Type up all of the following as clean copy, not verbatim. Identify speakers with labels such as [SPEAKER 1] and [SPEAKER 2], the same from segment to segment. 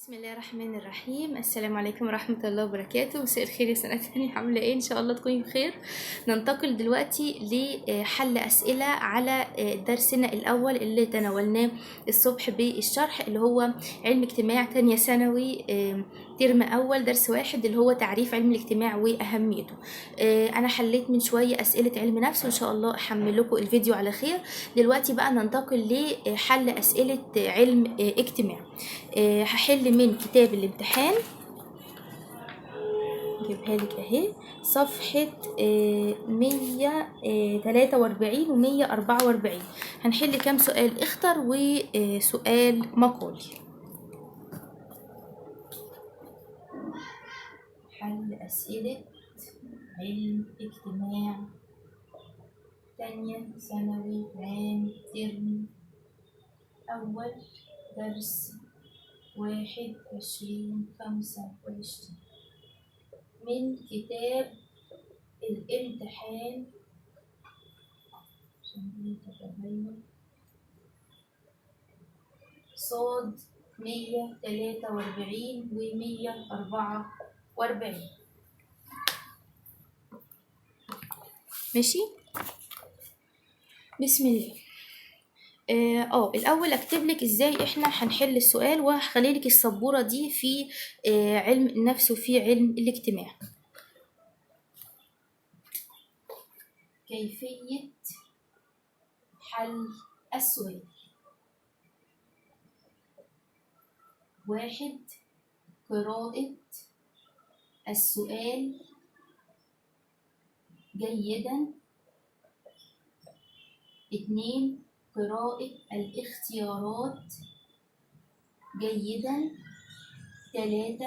[SPEAKER 1] بسم الله الرحمن الرحيم. السلام عليكم ورحمة الله وبركاته. مساء الخير يا سنة تانية، عاملة ايه؟ ان شاء الله تكوني بخير. ننتقل دلوقتي لحل اسئلة على درسنا الاول اللي تناولناه الصبح بالشرح، اللي هو علم اجتماع تانية ثانوي ترم اول درس واحد، اللي هو تعريف علم الاجتماع واهميته. انا حليت من شوية اسئلة علم نفس، وان شاء الله احمل لكم الفيديو على خير. دلوقتي بقى ننتقل لحل اسئلة علم اجتماع. هحل من كتاب الامتحان، جيبها لك اهي، صفحة 143 و 144. هنحل كام سؤال اختر وسؤال مقالي. حل أسئلة علم اجتماع تانية ثانوي عام ترم أول درس 1 2025 من كتاب الامتحان، صاد 143 و 144. ماشي، بسم الله. الاول اكتب لك ازاي احنا هنحل السؤال، وهخلي لك السبوره دي في علم النفس وفي علم الاجتماع. كيفية حل السؤال. 1، قراءة السؤال جيدا. 2، قراءة الاختيارات جيدا. 3،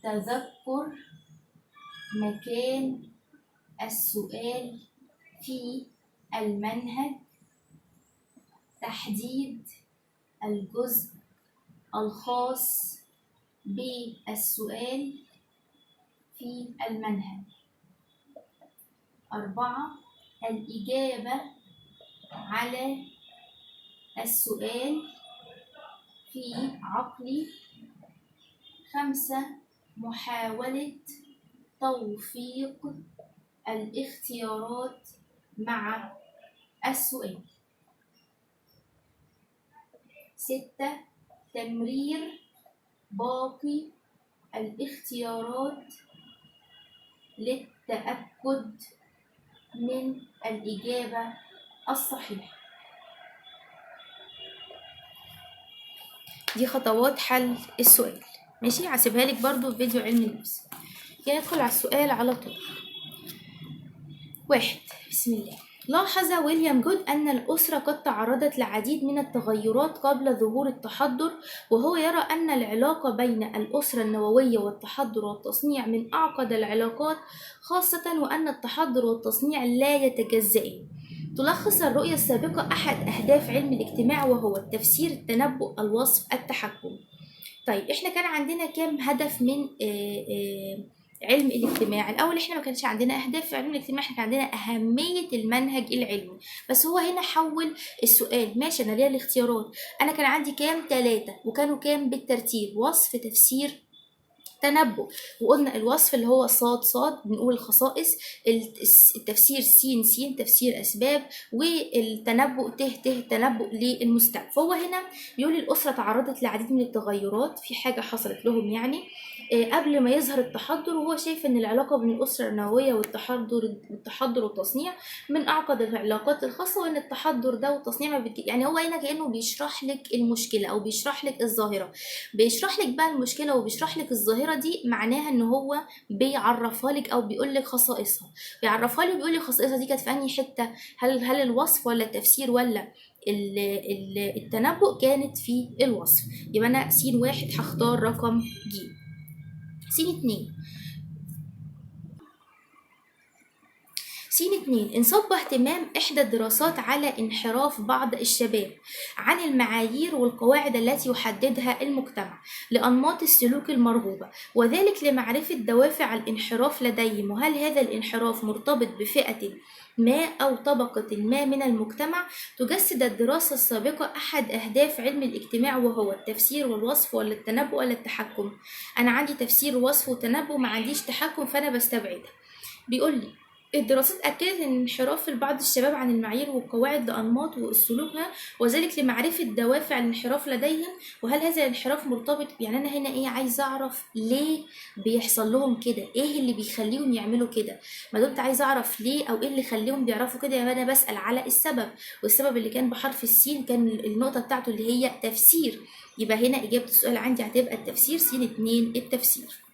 [SPEAKER 1] تذكر مكان السؤال في المنهج. تحديد الجزء الخاص بالسؤال في المنهج. 4، الإجابة على السؤال في عقلي. 5، محاولة توفيق الاختيارات مع السؤال. 6، تمرير باقي الاختيارات للتأكد من الإجابة الصحيحة. دي خطوات حل السؤال. ماشي، هسيبها لك برضو في فيديو علم النفس. ندخل على السؤال على طول. 1، بسم الله. لاحظ ويليام جود أن الأسرة قد تعرضت لعديد من التغيرات قبل ظهور التحضر، وهو يرى أن العلاقة بين الأسرة النووية والتحضر والتصنيع من أعقد العلاقات، خاصة وأن التحضر والتصنيع لا يتجزئان. تلخص الرؤية السابقة أحد أهداف علم الاجتماع، وهو التفسير، التنبؤ، الوصف، التحكم. طيب إحنا كان عندنا كام هدف من علم الاجتماع؟ الأول إحنا ما كانش عندنا أهداف في علم الاجتماع، إحنا كان عندنا أهمية المنهج العلمي، بس هو هنا حول السؤال. ماشي، أنا ليا الاختيارات، أنا كان عندي كام؟ 3، وكانوا كام بالترتيب؟ وصف، تفسير، تنبؤ. وقلنا الوصف اللي هو صاد صاد بنقول الخصائص، التفسير سين سين تفسير أسباب، والتنبؤ ته ته تنبؤ للمستقبل. فهو هنا بيقول الأسرة تعرضت لعديد من التغيرات، في حاجة حصلت لهم يعني قبل ما يظهر التحضر، وهو شايف ان العلاقة بين الأسرة النووية والتحضر والتصنيع من أعقد العلاقات الخاصة، وان التحضر ده والتصنيع ما يعني هو هنا كأنه بيشرح لك المشكلة أو بيشرح لك الظاهرة. بيشرح لك بقى المشكلة وبيشرح لك الظاهرة دي، معناها ان هو بيعرفها لك او بيقول لك خصائصها، بيعرفها لك وبيقول لك خصائصها دي كانت في انهي حتة، هل الوصف ولا التفسير ولا التنبؤ؟ كانت في الوصف. يبقى انا س 1 هختار رقم ج. س 2، سين 2، انصب اهتمام إحدى الدراسات على انحراف بعض الشباب عن المعايير والقواعد التي يحددها المجتمع لأنماط السلوك المرغوبة، وذلك لمعرفة دوافع الانحراف لديهم، وهل هذا الانحراف مرتبط بفئة ما أو طبقة ما من المجتمع. تجسد الدراسة السابقة أحد أهداف علم الاجتماع وهو التفسير والوصف ولا التنبؤ ولا التحكم. أنا عندي تفسير ووصف وتنبؤ، ما عنديش تحكم، فأنا بستبعدها. بيقول لي الدراسات أكدت إن انحراف بعض الشباب عن المعايير والقواعد لأنماط وسلوكها، وذلك لمعرفة دوافع الانحراف لديهم، وهل هذا الانحراف مرتبط. يعني أنا هنا إيه عايزة أعرف ليه بيحصل لهم كده، إيه اللي بيخليهم يعملوا كده. ما دمت عايزة أعرف ليه أو إيه اللي خليهم بيعرفوا كده، يبقى أنا بسأل على السبب، والسبب اللي كان بحرف السين كان النقطة بتاعته اللي هي تفسير. يبقى هنا إجابة السؤال عندي هتبقى التفسير، سين 2 التفسير.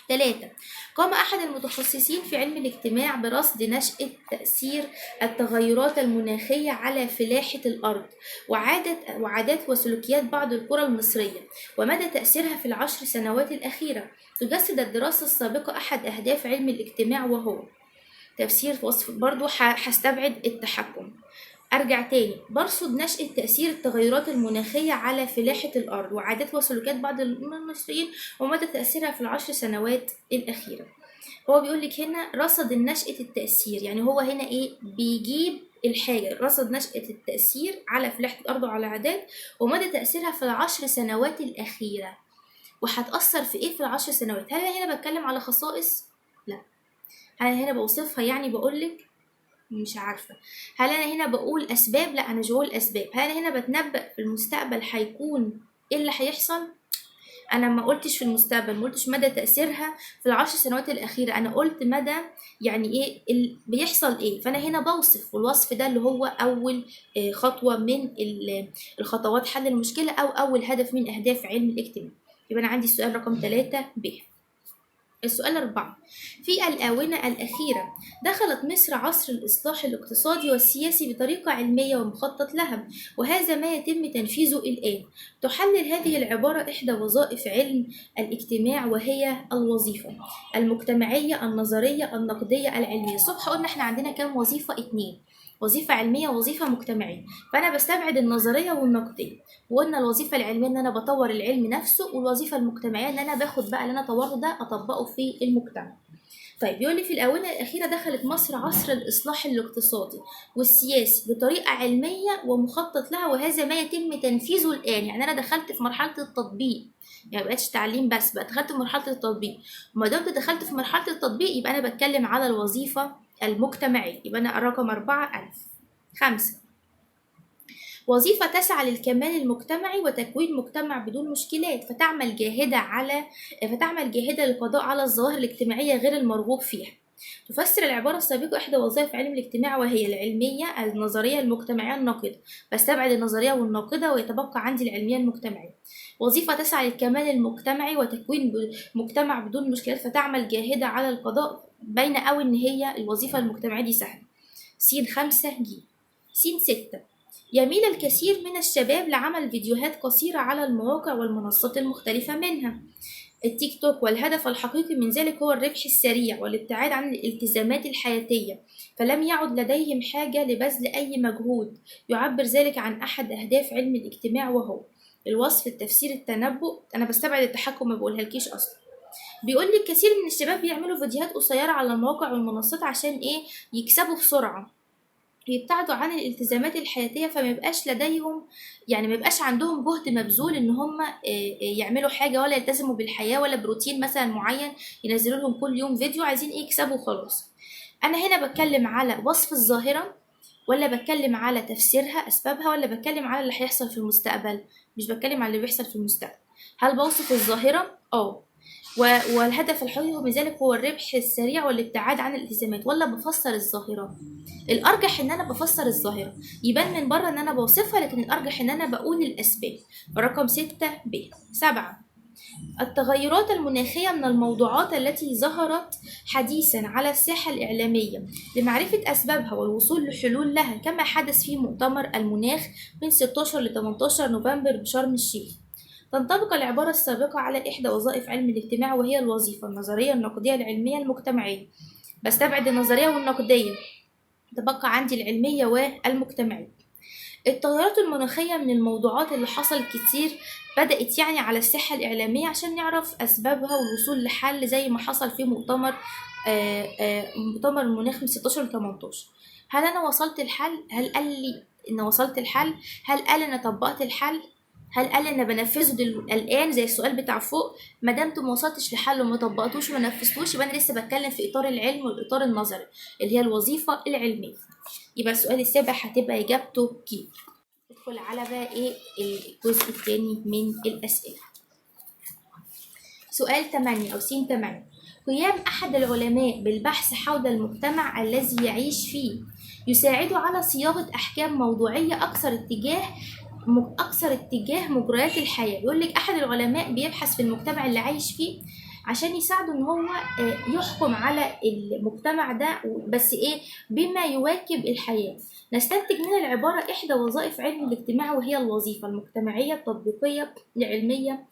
[SPEAKER 1] 3، قام أحد المتخصصين في علم الاجتماع برصد نشأة تأثير التغيرات المناخية على فلاحة الأرض وعادات وسلوكيات بعض القرى المصرية ومدى تأثيرها في ال10 سنوات الأخيرة. تجسد الدراسة السابقة أحد أهداف علم الاجتماع وهو تفسير وصف، برضو هستبعد التحكم. أرجع تاني، برصد نشأة تأثير التغيرات المناخية على فلاحة الأرض وعادات وسلوكيات بعض المصريين ومدى تأثيرها في ال10 سنوات الأخيرة. هو بيقول لك هنا رصد نشأة التأثير، يعني هو هنا إيه بيجيب الحاجة، رصد نشأة التأثير على فلاحة الأرض وعلى عادات ومدى تأثيرها في ال10 سنوات الأخيرة، وهتأثر في إيه في ال10 سنوات. هل أنا هنا بتكلم على خصائص؟ لا. هل أنا هنا بوصفها؟ يعني بقول لك مش عارفة. هل أنا هنا بقول أسباب؟ لا، أنا مش بقول أسباب. هل أنا هنا بتنبأ في المستقبل هيكون إيه اللي هيحصل؟ أنا ما قلتش في المستقبل، ما قلتش مدى تأثيرها في ال10 سنوات الأخيرة، أنا قلت مدى يعني إيه بيحصل إيه. فأنا هنا بوصف، والوصف ده اللي هو أول خطوة من الخطوات حل المشكلة، أو أول هدف من أهداف علم الاجتماع. يبقى أنا عندي السؤال رقم 3 ب. السؤال 4، في الآونة الأخيرة دخلت مصر عصر الإصلاح الاقتصادي والسياسي بطريقة علمية ومخطط لها، وهذا ما يتم تنفيذه الآن. تحلل هذه العبارة إحدى وظائف علم الاجتماع وهي الوظيفة المجتمعية النظرية النقدية العلمية. الصبح قلنا إحنا عندنا كام وظيفة؟ 2، وظيفة علمية ووظيفة مجتمعية. فأنا بستبعد النظرية والنقدية، وقلنا الوظيفة العلمية إن أنا بطور العلم نفسه، والوظيفة المجتمعية إن أنا باخد بقى اللي أنا طورته ده أطبقه في المجتمع. طيب بيقول لي في الآونة الأخيرة دخلت مصر عصر الإصلاح الاقتصادي والسياسي بطريقة علمية ومخطط لها، وهذا ما يتم تنفيذه الآن. يعني أنا دخلت في مرحلة التطبيق، يعني مبقتش تعليم بس، بقى دخلت في مرحلة التطبيق. وما دمت دخلت في مرحلة التطبيق يبقى أنا بتكلم على الوظيفة المجتمعية. يبقى أنا الرقم 4 ألف. 5، وظيفة تسعى للكمال المجتمعي وتكوين مجتمع بدون مشكلات، فتعمل جاهدة للقضاء على الظواهر الاجتماعية غير المرغوب فيها. تفسر العبارة السابقة إحدى وظائف علم الاجتماع وهي العلمية النظرية المجتمعية الناقدة. بستبعد النظرية والناقدة ويتبقى عندي العلمية المجتمعية. وظيفة تسعى للكمال المجتمعي وتكوين مجتمع بدون مشكلات، فتعمل جاهدة على القضاء، باينة أوي إن هي الوظيفة المجتمعية دي سهلة. س 5 ج. س 6، يميل الكثير من الشباب لعمل فيديوهات قصيرة على المواقع والمنصات المختلفة منها التيك توك، والهدف الحقيقي من ذلك هو الربح السريع والابتعاد عن الالتزامات الحياتية، فلم يعد لديهم حاجة لبذل أي مجهود. يعبر ذلك عن أحد أهداف علم الاجتماع وهو الوصف، التفسير، التنبؤ. أنا بستبعد التحكم، ما بقولها لكيش أصلا. بيقول لي الكثير من الشباب بيعملوا فيديوهات قصيرة على المواقع والمنصات عشان إيه؟ يكسبوا بسرعة، يبتعدوا عن الالتزامات الحياتية، فما يبقاش لديهم، يعني ما يبقاش عندهم جهد مبذول ان هم يعملوا حاجة ولا يلتزموا بالحياة ولا بروتين مثلا معين ينزلوا لهم كل يوم فيديو، عايزين ايه؟ يكسبوا خلاص. انا هنا بتكلم على وصف الظاهرة، ولا بتكلم على تفسيرها اسبابها، ولا بتكلم على اللي هيحصل في المستقبل؟ مش بتكلم على اللي بيحصل في المستقبل. هل بوصف الظاهرة؟ والهدف الحقيقي من ذلك هو الربح السريع والابتعاد عن الالتزامات، ولا بفسر الظاهرة؟ الأرجح إن أنا بفسر الظاهرة، يبان من بره إن أنا بوصفها، لكن الأرجح إن أنا بقول الأسباب. رقم 6 ب. 7، التغيرات المناخية من الموضوعات التي ظهرت حديثا على الساحة الإعلامية لمعرفة أسبابها والوصول لحلول لها، كما حدث في مؤتمر المناخ من 16 ل 18 نوفمبر بشرم الشيخ. تنطبق العبارة السابقة على إحدى وظائف علم الاجتماع وهي الوظيفة النظرية النقدية العلمية المجتمعية. بستبعد النظرية والنقدية. تبقى عندي العلمية والمجتمعية. التغيرات المناخية من الموضوعات اللي حصلت كتير، بدأت يعني على الساحة الإعلامية عشان نعرف أسبابها والوصول لحل، زي ما حصل في مؤتمر مؤتمر المناخ من 16 ل 18. هل أنا وصلت الحل؟ هل قال لي إن وصلت الحل؟ هل قال أنا طبقت الحل؟ هل قال أنا بنفذه الآن زي السؤال بتاع فوق؟ ما دامت ما وصلتش لحل وما طبقتوش وما نفذتوش، يبقى أنا لسه بتكلم في إطار العلم والإطار النظري اللي هي الوظيفة العلمية. يبقى السؤال السابع هتبقى إجابته كيف. ندخل على بقى إيه الجزء الثاني من الأسئلة. سؤال 8 أو س 8، قيام أحد العلماء بالبحث حول المجتمع الذي يعيش فيه يساعده على صياغة أحكام موضوعية أكثر اتجاه مجريات الحياة. يقول لك أحد العلماء بيبحث في المجتمع اللي عايش فيه عشان يساعده إن هو يحكم على المجتمع ده، بس إيه بما يواكب الحياة. نستنتج من العبارة إحدى وظائف علم الاجتماع وهي الوظيفة المجتمعية التطبيقية العلمية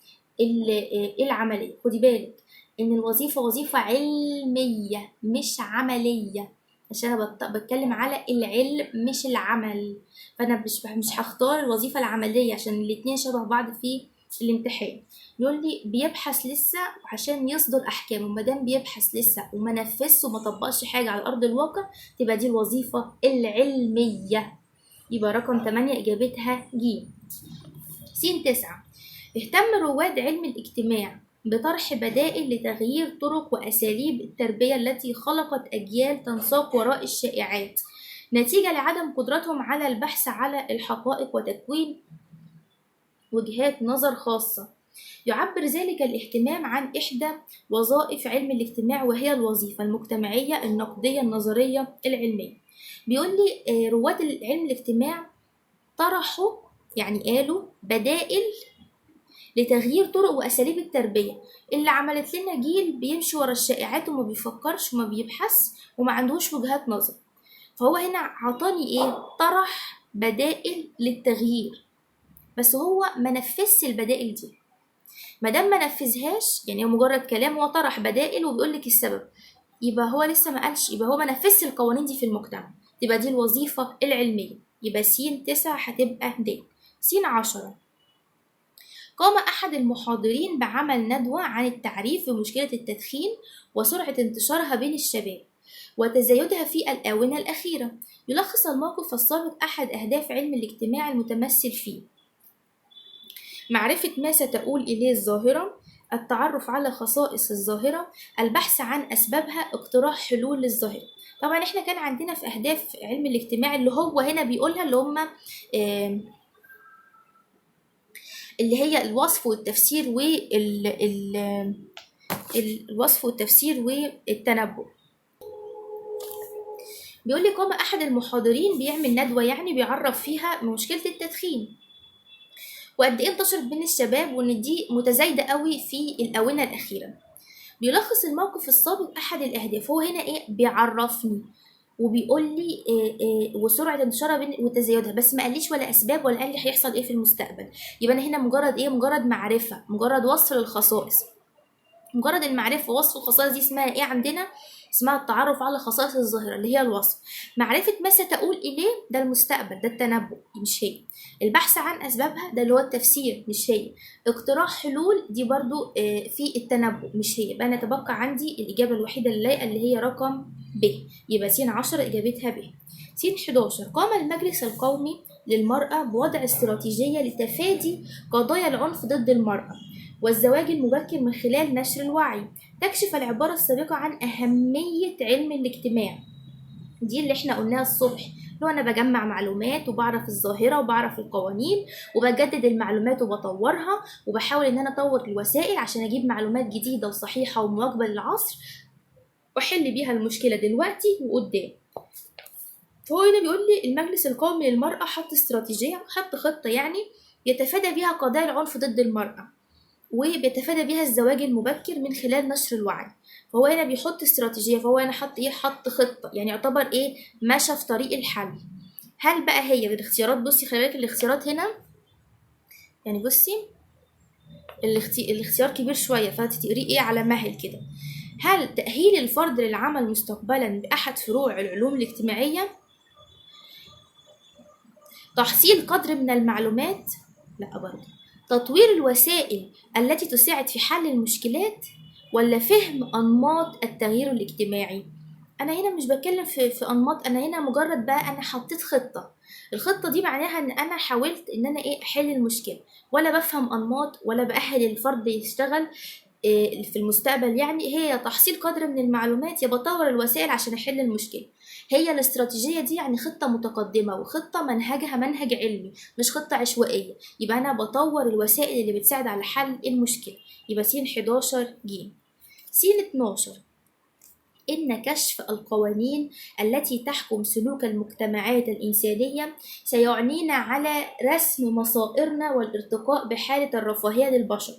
[SPEAKER 1] العملية. خدي بالك إن الوظيفة وظيفة علمية مش عملية، عشان أنا بتكلم على العلم مش العمل، فأنا مش هختار الوظيفة العملية عشان الاتنين شبه بعض في الامتحان. يقول لي بيبحث لسه عشان يصدر أحكامه، ما دام بيبحث لسه وما نفذش وما طبقش حاجة على أرض الواقع تبقى دي الوظيفة العلمية. يبقى رقم 8 إجابتها ج. س 9، اهتم رواد علم الاجتماع بطرح بدائل لتغيير طرق وأساليب التربية التي خلقت أجيال تنساق وراء الشائعات نتيجة لعدم قدرتهم على البحث على الحقائق وتكوين وجهات نظر خاصة. يعبر ذلك الاهتمام عن إحدى وظائف علم الاجتماع وهي الوظيفة المجتمعية النقدية النظرية العلمية. بيقول لي رواد علم الاجتماع طرحوا، يعني قالوا بدائل لتغيير طرق وأساليب التربية اللي عملت لنا جيل بيمشي ورا الشائعات وما بيفكرش وما بيبحث وما عندهوش وجهات نظر. فهو هنا عطاني إيه؟ طرح بدائل للتغيير، بس هو ما نفذش البدائل دي. ما دام ما نفذهاش، يعني هو مجرد كلام، هو طرح بدائل وبيقول لك السبب، يبقى هو لسه ما قالش، يبقى هو ما نفذش القوانين دي في المجتمع، تبقى دي الوظيفة العلمية. يبقى س 9 هتبقى د. س 10، قام أحد المحاضرين بعمل ندوة عن التعريف بمشكلة التدخين وسرعة انتشارها بين الشباب وتزايدها في الآونة الأخيرة. يلخص الموقف السابق أحد أهداف علم الاجتماع المتمثل فيه معرفة ما ستؤول إليه الظاهرة، التعرف على خصائص الظاهرة، البحث عن أسبابها، اقتراح حلول للظاهرة. طبعا احنا كان عندنا في أهداف علم الاجتماع اللي هو هنا بيقولها اللي هم اللي هي الوصف والتفسير الوصف والتفسير والتنبؤ. بيقول لي قام أحد المحاضرين بيعمل ندوة، يعني بيعرف فيها مشكلة التدخين وقد ايه انتشرت بين الشباب وان دي متزايدة قوي في الآونة الأخيرة. بيلخص الموقف السابق أحد الأهداف، هو هنا ايه بيعرفني وبيقول لي إيه وسرعة انتشارها بين وتزايدها، بس ما قاليش ولا أسباب ولا قال لي هيحصل ايه في المستقبل. يبقى أنا هنا مجرد ايه؟ مجرد معرفة، مجرد وصف للخصائص. مجرد المعرفة ووصف الخصائص دي اسمها ايه عندنا؟ اسمها التعرف على خصائص الظاهرة اللي هي الوصف. معرفة ما ستؤول إليه ده المستقبل، ده التنبؤ مش هي. البحث عن أسبابها ده اللي هو التفسير مش هي. اقتراح حلول دي برضو في التنبؤ مش هي. يبقى أنا تبقى عندي الإجابة الوحيدة اللي لايقة اللي هي رقم ب. يبقى س 10 إجابتها ب. س 11، قام المجلس القومي للمرأة بوضع استراتيجية لتفادي قضايا العنف ضد المرأة والزواج المبكر من خلال نشر الوعي. تكشف العبارة السابقة عن أهمية علم الاجتماع، دي اللي احنا قلناها الصبح، لو أنا بجمع معلومات وبعرف الظاهرة وبعرف القوانين وبجدد المعلومات وبطورها وبحاول إن أنا أطور الوسائل عشان أجيب معلومات جديدة وصحيحة ومواكبة للعصر وأحل بيها المشكلة دلوقتي وقدام. فهو هنا بيقول لي المجلس القومي للمرأة حط استراتيجية، حط خطة يعني يتفادى بيها قضايا العنف ضد المرأة وبيتفادى بيها الزواج المبكر من خلال نشر الوعي. فهو هنا بيحط استراتيجية، فهو هنا حط ايه؟ حط خطة، يعني يعتبر ايه؟ ماشى في طريق الحل. هل بقى هي الاختيارات؟ بصي خلي بالك الاختيارات هنا، يعني بصي الاختيار كبير شوية فهتقريه ايه على مهل كده. هل تأهيل الفرد للعمل مستقبلا بأحد فروع العلوم الاجتماعية؟ تحصيل قدر من المعلومات، لا برضه. تطوير الوسائل التي تساعد في حل المشكلات، ولا فهم أنماط التغيير الاجتماعي؟ أنا هنا مش بتكلم في أنماط، أنا هنا مجرد بقى أنا حطيت خطة، الخطة دي معناها إن أنا حاولت إن أنا إيه أحل المشكلة، ولا بفهم أنماط ولا بأهل الفرد يشتغل في المستقبل. يعني هي تحصيل قدر من المعلومات، يا بطور الوسائل عشان أحل المشكلة. هي الاستراتيجية دي يعني خطة متقدمة وخطة منهجها منهج علمي، مش خطة عشوائية. يبقى أنا بطور الوسائل اللي بتساعد على حل المشكلة. يبقى س 11 ج. س 12، إن كشف القوانين التي تحكم سلوك المجتمعات الإنسانية سيعنينا على رسم مصائرنا والارتقاء بحالة الرفاهية للبشر.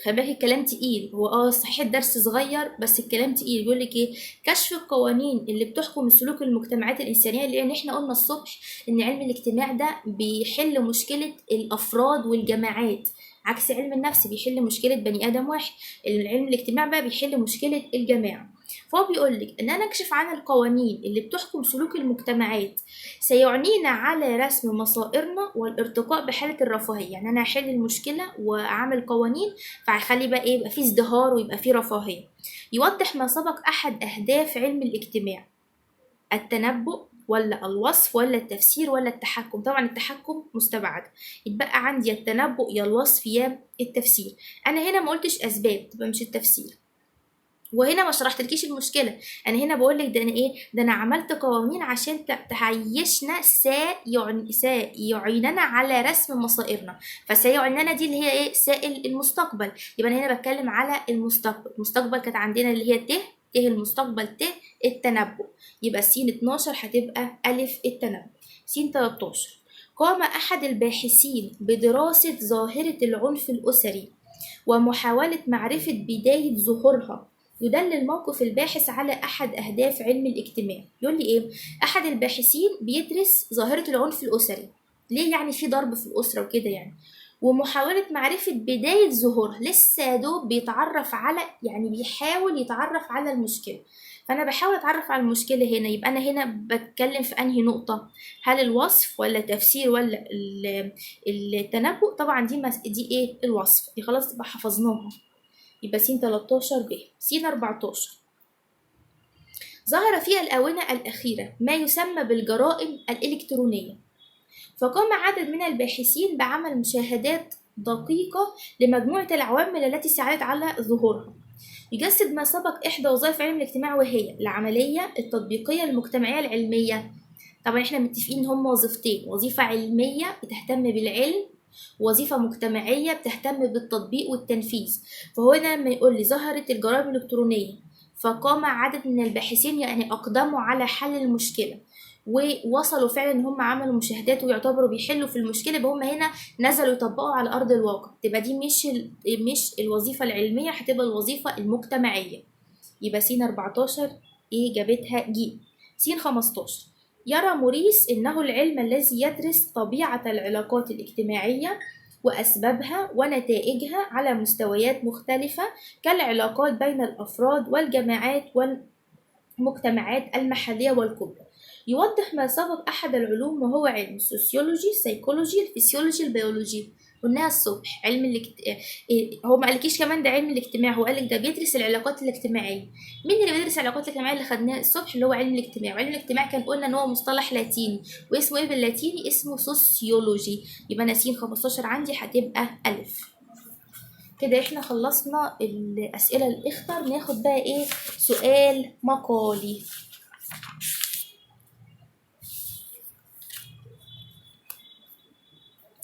[SPEAKER 1] خلي بالك الكلام تقيل، هو صحيح الدرس صغير بس الكلام تقيل. بيقول لك ايه؟ كشف القوانين اللي بتحكم سلوك المجتمعات الانسانية، لان احنا قلنا الصبح ان علم الاجتماع ده بيحل مشكلة الافراد والجماعات، عكس علم النفس بيحل مشكلة بني ادم واحد. العلم الاجتماع بقى بيحل مشكلة الجماعة. فهو بيقول لك ان انا اكشف عن القوانين اللي بتحكم سلوك المجتمعات سيعنينا على رسم مصائرنا والارتقاء بحاله الرفاهية. يعني انا هحل المشكلة واعمل قوانين، فهخلي بقى ايه، يبقى فيه ازدهار ويبقى فيه رفاهية. يوضح ما سبق احد اهداف علم الاجتماع: التنبؤ ولا الوصف ولا التفسير ولا التحكم؟ طبعا التحكم مستبعد، يتبقى عندي التنبؤ يا الوصف يا التفسير. انا هنا ما قلتش اسباب، تبقى مش التفسير. وهنا ما شرحتلكيش المشكلة، انا هنا بقول لك ده انا ايه، ده انا عملت قوانين عشان تعيشنا، سيعيننا على رسم مصائرنا. فسيعيننا دي اللي هي ايه، سائل المستقبل. يبقى انا هنا بتكلم على المستقبل. المستقبل كانت عندنا اللي هي ت المستقبل، ت التنبؤ. يبقى س 12 هتبقى ألف التنبؤ. س 13، قام أحد الباحثين بدراسة ظاهرة العنف الأسري ومحاولة معرفة بداية ظهورها. يدلل موقف الباحث على أحد أهداف علم الاجتماع. يقول لي إيه؟ أحد الباحثين بيدرس ظاهرة العنف الأسري، ليه يعني في ضرب في الأسرة وكده يعني، ومحاولة معرفة بداية ظهورها، لسه دوب بيتعرف على، يعني بيحاول يتعرف على المشكلة. فأنا بحاول أتعرف على المشكلة هنا، يبقى أنا هنا بتكلم في أنهي نقطة؟ هل الوصف ولا تفسير ولا التنبؤ؟ طبعا دي إيه؟ الوصف، دي خلاص بقى حفظناها. يبقى س 13 ب. س 14، ظهر في الآونة الأخيرة ما يسمى بالجرائم الإلكترونية، فقام عدد من الباحثين بعمل مشاهدات دقيقة لمجموعة العوامل التي ساعدت على ظهورها. يجسد ما سبق إحدى وظائف علم الاجتماع وهي العملية التطبيقية المجتمعية العلمية. طبعا احنا متفقين ان هم وظيفتين، وظيفة علمية بتهتم بالعلم، وظيفة مجتمعية بتهتم بالتطبيق والتنفيذ. فهو هنا لما يقول لي ظهرت الجرائم الإلكترونية فقام عدد من الباحثين، يعني أقدموا على حل المشكلة ووصلوا فعلا ان هم عملوا مشاهدات ويعتبروا بيحلوا في المشكلة، يبقى هم هنا نزلوا يطبقوا على ارض الواقع. تبقى دي مش الوظيفة العلمية، هتبقى الوظيفة المجتمعية. يبقى س 14 ايه جابتها ج. س 15، يرى موريس انه العلم الذي يدرس طبيعة العلاقات الاجتماعية واسبابها ونتائجها على مستويات مختلفة كالعلاقات بين الافراد والجماعات والمجتمعات المحلية والكبرى. يوضح ما سبق أحد العلوم وهو علم السوسيولوجي، السيكولوجي، الفسيولوجي، البيولوجي. قلناها الصبح، علم هو ما قالكيش كمان ده علم الاجتماع، هو قالك ده بيدرس العلاقات الاجتماعية. مين اللي بيدرس العلاقات الاجتماعية اللي خدناه الصبح؟ اللي هو علم الاجتماع. وعلم الاجتماع كان قلنا ان هو مصطلح لاتيني، واسمه ايه باللاتيني؟ اسمه sociology. يبقى انا س 15 عندي هتبقى ألف. كده احنا خلصنا الأسئلة الاختر. ناخد بقى ايه؟ سؤال مقالي.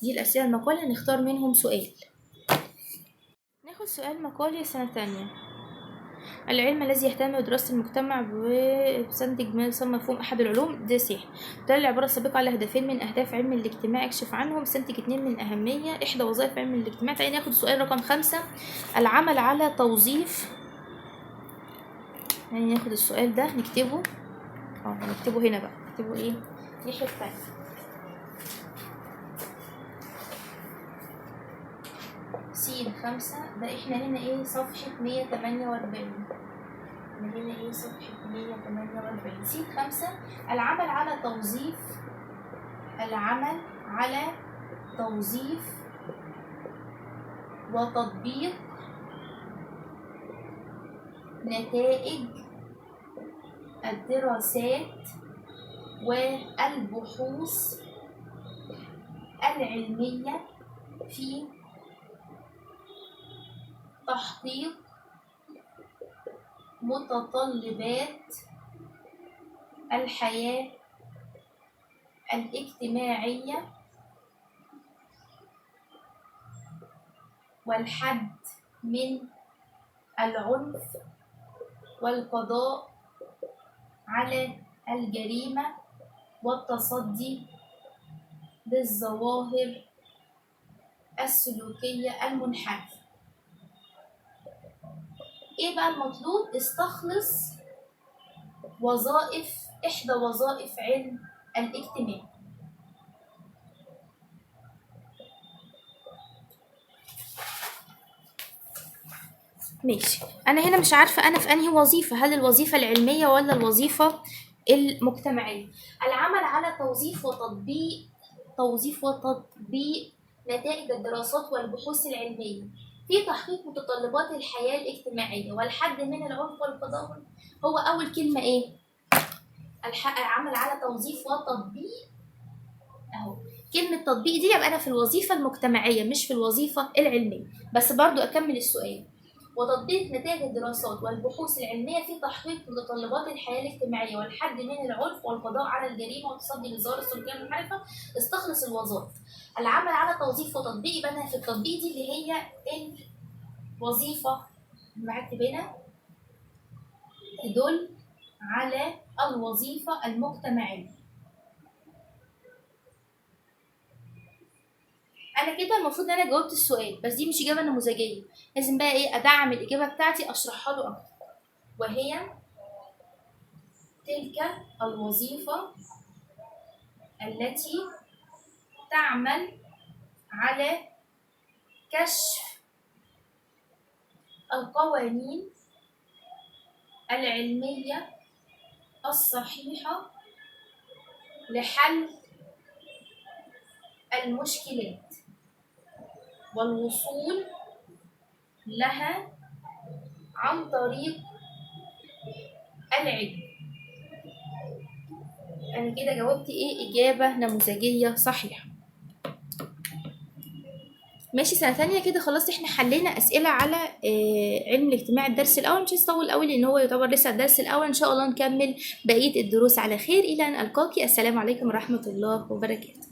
[SPEAKER 1] دي الأسئلة المقالي هنختار منهم سؤال. ناخد سؤال مقالي سنة تانية. العلم الذي يهتم بدراسة المجتمع بيستنتج ما يسمى مفهوم أحد العلوم، ده صحيح. تدل العبارة السابقة على هدفين من أهداف علم الاجتماع، اكشف عنهم. استنتج 2 من أهمية إحدى وظائف علم الاجتماع. تعالي ناخد سؤال رقم 5، العمل على توظيف. يعني ناخد السؤال ده نكتبه، نكتبه هنا بقى، نكتبه ايه؟ ناحية تانية. س 5 ده احنا هنا ايه؟ صفحة 148. احنا هنا ايه؟ صفحة 148. س 5 العمل على توظيف العمل على توظيف وتطبيق نتائج الدراسات والبحوث العلمية في تحقيق متطلبات الحياة الاجتماعية والحد من العنف والقضاء على الجريمة والتصدي للظواهر السلوكية المنحرفة. ايه بقى المطلوب؟ استخلص وظائف احدى وظائف علم الاجتماع. ماشي، انا هنا مش عارفة انا في انهي وظيفة، هل الوظيفة العلمية ولا الوظيفة المجتمعية؟ العمل على توظيف وتطبيق نتائج الدراسات والبحوث العلمية في تحقيق متطلبات الحياة الاجتماعية والحد من العنف والقضاء. هو أول كلمة إيه؟ العمل على توظيف وتطبيق، أهو كلمة تطبيق دي يبقى أنا في الوظيفة المجتمعية مش في الوظيفة العلمية. بس برضو أكمل السؤال، وتطبيق نتائج الدراسات والبحوث العلمية في تحقيق متطلبات الحياة الاجتماعية والحد من العنف والقضاء على الجريمة والتصدي للظواهر السلوكية المنحرفة. استخلص الوظائف. العمل على توظيف وتطبيق، يبقى أنا في التطبيق دي اللي هي الوظيفة معاك هنا تدل على الوظيفة المجتمعية. انا كده المفروض ان انا جاوبت السؤال، بس دي مش اجابه نموذجيه، لازم بقى ايه ادعم الاجابة بتاعتي اشرحها له اكتر، وهي تلك الوظيفة التي تعمل على كشف القوانين العلمية الصحيحة لحل المشكلات والوصول لها عن طريق العلم. أنا كده جاوبت إيه؟ إجابة نموذجية صحيحة. ماشي، سنة تانية كده خلاص احنا حلينا أسئلة على علم الاجتماع الدرس الأول. مش هطول قوي لأن هو يعتبر لسه الدرس الأول، إن شاء الله نكمل بقية الدروس على خير. إلى أن ألقاكي، السلام عليكم ورحمة الله وبركاته.